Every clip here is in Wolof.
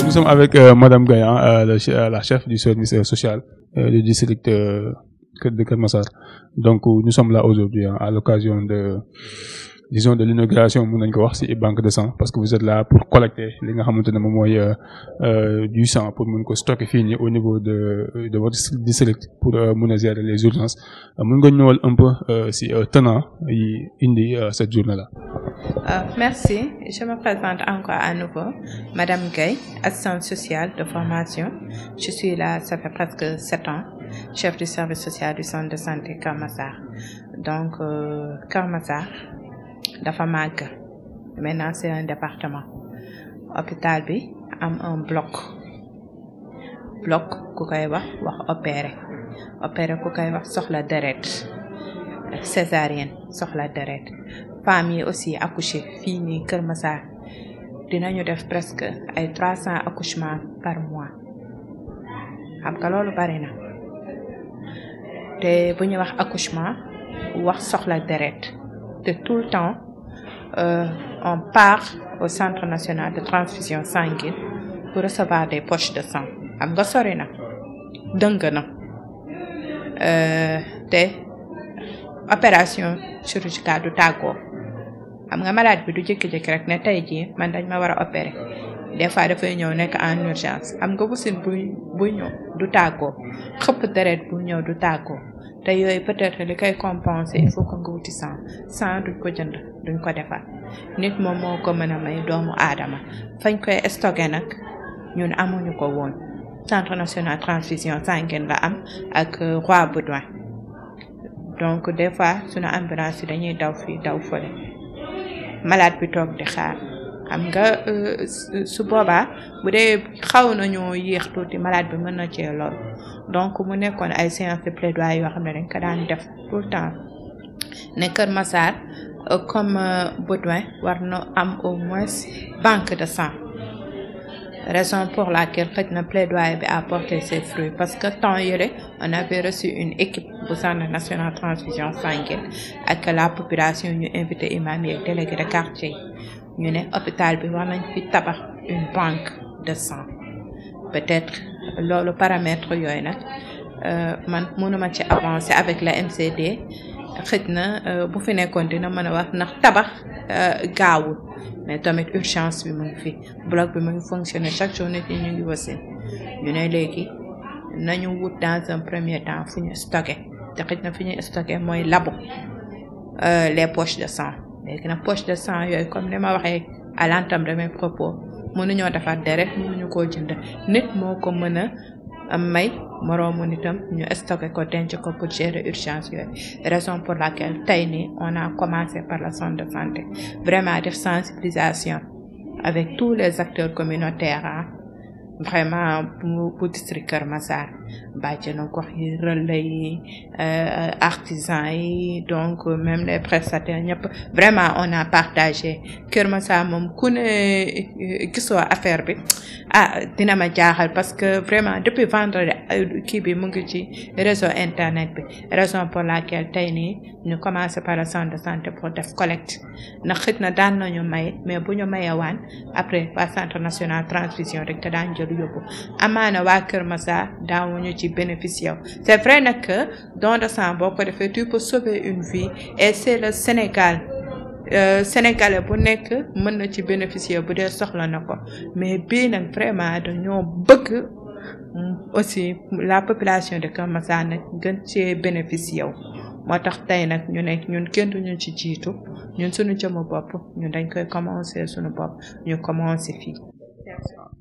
nous sommes avec Madame Gayan, la chef du service social du district de Keur Massar. Donc nous sommes là aujourd'hui à l'occasion disons de l'inauguration mun nañ ko wax ci banque de sang parce que vous êtes là pour collecter li nga xamante ne moom mooy du sang pour mun ko stocker fii nii au niveau de votre district pour mun a gérer les urgences mun nga ñëwal un peu ci tenant yi indi cette journée là. Merci, je me présente encore à nouveau, Madame Gaye, assistante sociale de formation. Je suis là, ça fait presque 7 ans, chef du service social du centre de santé Keur Massar. Donc Keur Massar dafa màgg, maintenant c'est un département. Hôpital bi am un bloc ku koy wax opérer ku koy wax soxla deret, césarienne soxla deret. Femmes yi aussi accoucher fii nii Keur Massar dinañu def presque ay 300 accouchements par mois xam nga loolu bari na te bu ñu wax accouchement wax soxla deret te tout le temps on part au centre national de transfusion sanguine pour recevoir des poches de sang xam nga sori na dëng na te opération chirurgicale du tàggoo xam nga malade bi du jékki-jékki rek ne tey jii man dañ ma war a opérer des fois dafay ñëw nekk en urgence xam nga wasin buy ñëw du tàggoo xëpp deret bu ñëw du tàggoo te yooyu peut-être li koy compenser il faut que nga wuti sang duñ ko jënd duñ ko defar nit moom moo ko mën a may doomu aadama fañ koy stocké nag ñun amuñu ko woon centre national transfusion sanguine la am ak Roi Baudouin donc des fois suñu ambulance yi dañuy daw fii daw fële malade bi toog di xaar xam nga su boobaa bu dee xaw nañu yéex tuuti malade bi mën na cee lool donc mu nekkoon ay séance de plaidoyer yoo xam ne dañ ko daan def tout le temps ne Keur Massar comme Baudouin war na am au moins banque de sang. Raison pour laquelle xëj na plaidoyer bi a porté ses fruits parce que temps yële on avait reçu une équipe bu centre national transfusion sanguine ak la population ñu invité imam yi ak délégué de quartier ñu ne hôpital bi war nañ fi tabax une banque de sang peut-être loolu paramètre yooyu nag man mënuma ci avancer avec la MCD xëj na bu fi nekkoon dina mën a wax ndax tabax gaawul mais tamit urgence bi mu ngi fi bloc bi mu ngi fonctionner chaque jour nit ñi ñu ngi wasin ñu ne léegi nañu wut dans un premier temps fu ñu stocké te xëj na fi ñu stocké mooy labo les poches de sang léegi nag poche de sang yooyu comme ni ma waxee à l'entame de mes propos mënuñoo defar deret mënuñu koo jënd nit moo ko mën a may moroomu nitam ñu stocké ko denc ko pour gérer urgence yooyu raison pour laquelle tey nii on a commencé par le centre de santé vraiment def sensibilisation avec tous les acteurs communautaires vraiment bu district Keur Massar bàjjenu gox yi relais yi artisans yi donc même les prestataires ñëpp vraiment on a partagé Keur Massar moom ku ne gisoo affaire bi dina ma jaaxal parce que vraiment depuis vendredi kii bi mu ngi ci réseau internet bi raison pour laquelle tey nii ñu commencé par le centre de santé pour def collecte ndax xëj na daan nañu may mais bu ñu mayewaan après waa centre national transfusion rek te daan jël yóbbu amaana waa Keur Massar daawuñu ci bénéficier c'est vrai nag que don de sang boo ko defee tu peux sauver une vie et c'est le Sénégal Sénégalais bu nekk mën na ci bénéficier bu dee soxla na ko mais bii nag vraiment dañoo bëgg aussi la population de Keur Massar nag gën cee bénéficier wu moo tax tey nag ñu nekk ñun kenn duñu ci jiitu ñun suñu jëmu bopp ñun dañ koy commencer suñu bopp ñu commencer fii.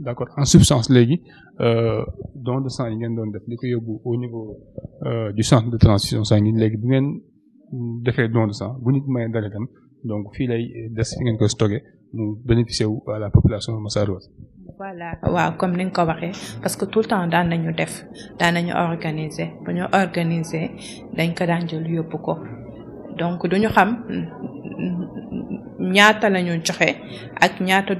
D'accord en substance léegi don de sang yi ngeen doon def li ko yóbbu au niveau du centre de transfusion sanguine léegi bu ngeen defee don de sang bu nit may deretam donc fii lay des fi ngeen koy stocké mu bénéficier wu à la population massaroise. Voilà waaw comme ni nga ko waxee parce que tout le temps daan nañu organiser bu ñu organiser dañ ko daan jël yóbbu ko donc duñu xam ñaata lañu joxe ak ñaata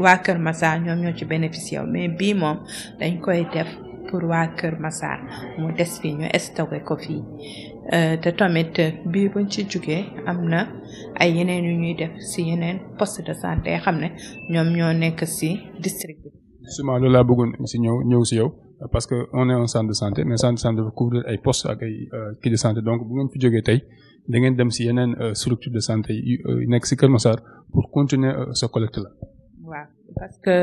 waa Keur Massar ñoom ñoo ci bénéficier mais bii moom dañ koy def pour waa Keur Massar mu des fii ñu stocké ko fii te tamit bii buñ ci jugee am na ay yeneen yu ñuy def si yeneen poste de santé xam ne ñoom ñoo nekk si district bi Justement loolu laa bëggoon si ñëw si yow parce que on est un centre de santé mais centre de santé dafa couvrir ay postes ak ay kii de santé donc bu ngeen fi jógee tey da ngeen dem si yeneen structure de santé yi nekk si Kër Massar pour continuer ce collecte là. waaw parce que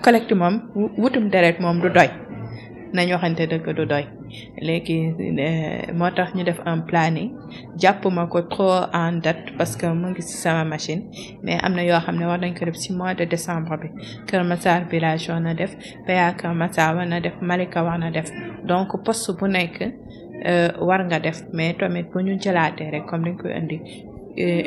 collecte moom wutum deret moom du doy nañu waxante dëgg du doy léegi moo tax ñu def un planning jàpp ma ko trop en date parce que mu ngi ci sama machine mais am na yoo xam ne war nañ ko def ci mois de décembre bi Kër Massar village war na def PA Kër Massar war na def Malika war na def donc poste bu nekk war nga def mais tamit bu ñu jëlaatee rek comme dañ koy indi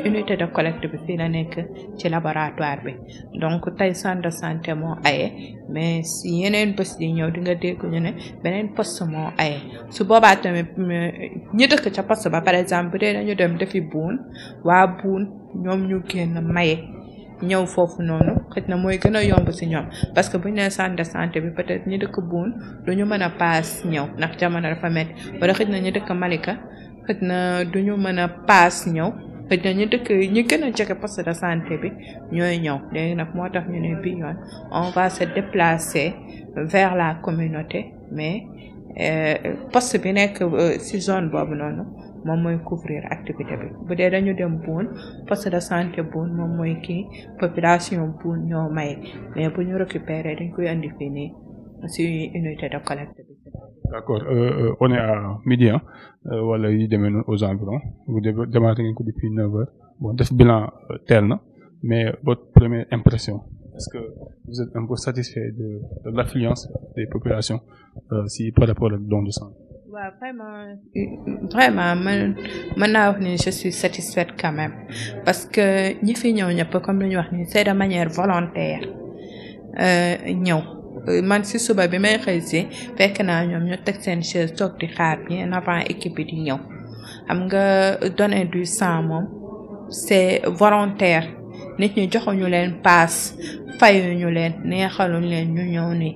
unité de collecte bi fii la nekk ci laboratoire bi donc tey centre de santé moo aye mais si yeneen bés yi ñëw di nga dégg ñu ne beneen poste moo aye su boobaa tamit ñi dëkk ca poste ba par exemple bu dee dañu dem defi buun waa buun ñoom ñu génn maye ñëw foofu noonu xëj na mooy gën a yomb si ñoom parce que bu ñu nee centre de santé bi peut-être ñi dëkk buun duñu mën a paas ñëw ndax jamono dafa metti wala xëj na ñi dëkk Malika xëj na duñu mën a paas ñëw xëj na ñu dëkk ñi gën a jege poste de santé bi ñooy ñëw léegi nag moo tax ñu ne bi yoon on va se déplacer vers la communauté mais poste bi nekk ci zone boobu noonu moom mooy couvrir activité bi bu dee dañu dem buun poste de santé buun moom mooy kii population buun ñoo may mais bu ñu récupérer dañ koy andi fii nii ci unité de collecte bi. D'accord on est à midi wala yi demee noonu aux environs vous démarré ngeen ko depuis 9 heures bon def bilan teel na mais votre première impression est-ce que vous êtes un peu satisfait de l'affluence des populations si par rapport ak don de sang. waaw vraiment mën naa wax ni je suis satisfaite quand même parce que ñi fi ñëw ñëpp comme lu ñu wax ni c'est de manière volontaire ñëw. man ci suba bi may xëy si fekk naa ñoom ñu teg seen chaise toog di xaar bien avant équipe bi di ñëw xam nga donner du sang moom c'est volontaire nit ñi joxuñu leen paas fayuñu leen neexaluñ leen ñu ñëw nii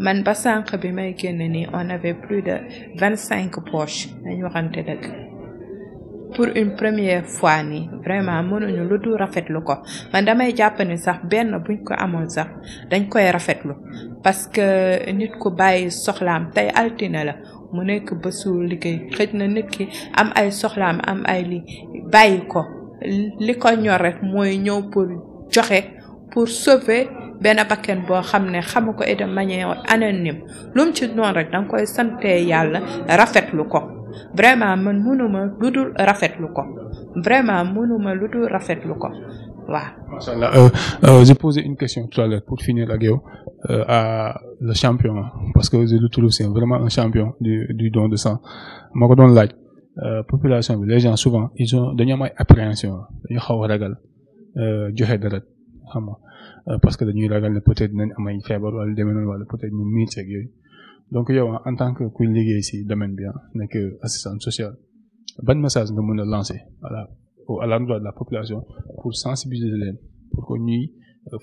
man ba sànq bi may génn nii on avait plus de 25 poches dañu waxante dëgg pour une première fois nii vraiment mënuñu lu dul rafetlu ko man damay jàpp ni sax benn buñ ko amoon sax dañ koy rafetlu parce que nit ku bàyyi soxlaam tey altine la mu nekk bésu liggéey xëj na nit ki am ay soxlaam am ay li bàyyi ko li ko ñor rek mooy ñëw pour joxe pour sauver benn bakkan boo xam ne xamu ko et de manière anonyme lu mu ci noonu rek danga koy sante yàlla rafetlu ko vraiment man mënuma lu dul rafetlu ko vraiment mënuma lu dul rafetlu ko waaw. Macha Allah j'ai posé une question tout à l'heure pour finir ak yow à le champion parce que je le trouve c'est vraiment un champion du don de sang moo ko doon laaj population bi les gens souvent dañu am ay appréhension dañu xaw a ragal joxe deret xam nga parce que dañuy ragal ne peut-être dinañ am ay feebar wala demee noonu wala peut-être ñu miin seeg yooyu. donc yow en tant que kuy liggéey ci domaine bi nekk assistant social ban message nga mën a lancer à l'endroit de la population pour sensibiliser leen pour que ñuy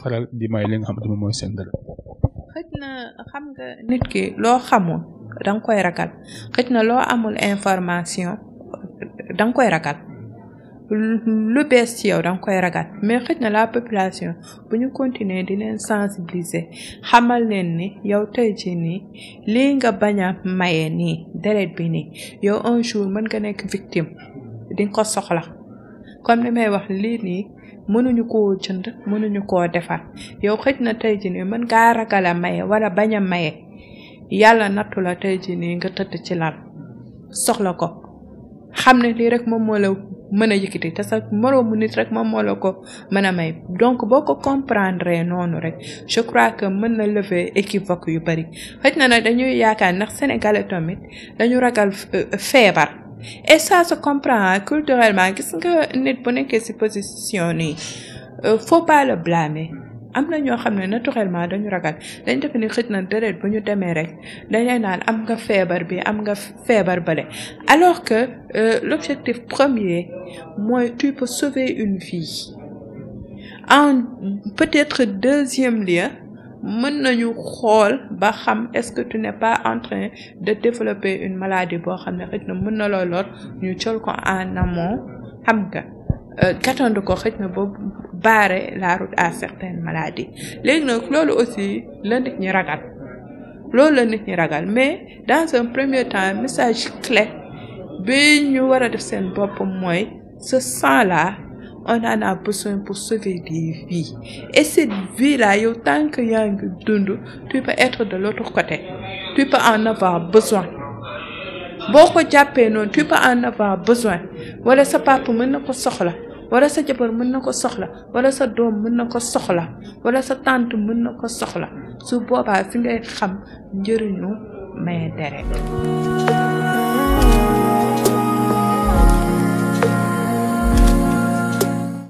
faral di may li nga xam ne moom mooy seen dara. xëj na xam nga nit ki loo xamul danga koy ragal xëj na loo amul information danga koy ragal lu bees ci yow danga koy ragal mais xëj na la population bu ñu continuer di leen sensibiliser xamal leen ni yow tey ci nii lii nga bañ a maye nii deret bi nii yow un jour mën nga nekk victime di nga ko soxla comme li may wax lii nii mënuñu koo jënd mënuñu koo defar yow xëj na tey ci nii mën ngaa ragal a maye wala bañ a maye yàlla nattu la tey ci nii nga tëdd ci lal soxla ko xam ne lii rek moom moo la mën a yëkkati te sa moroomu nit rek moom moo la ko mën a may donc boo ko comprendre noonu rek je crois que mën na lever équivoque yu bari xëj na nag dañuy yaakaar ndax sénégalais tamit dañu ragal feebar et ça se comprend culturellement gis nga nit bu nekkee ci position nii faut pas le blâmer am na ñoo xam ne naturellement dañu ragal dañ def ni xëj na deret bu ñu demee rek dañuy naan am nga feebar bi am nga feebar bale alors que l'objectif premier mooy tu peux sauver une vie en peut-être deuxième lieu mën nañu xool ba xam est-ce que tu n'es pas en train de développer une maladie boo xam ne xëj na mën na loo lor ñu jël ko en amont xam nga gàttandu ko xëj na barrer la route à certaines maladies léegi nag loolu aussi la nit ñi ragal mais dans un premier temps message clé bi ñu war a def seen bopp mooy ce sang là on en a besoin pour sauver des vies et cette vie là yow tant que yaa ngi dund tu peux être de l'autre côté tu peux en avoir besoin boo ko jàppee noonu tu peux en avoir besoin wala sa papa mën na ko soxla wala sa jabar mën na ko soxla wala sa doom mën na ko soxla wala sa tante mën na ko soxla su boobaa fi ngay xam njëriñu may deret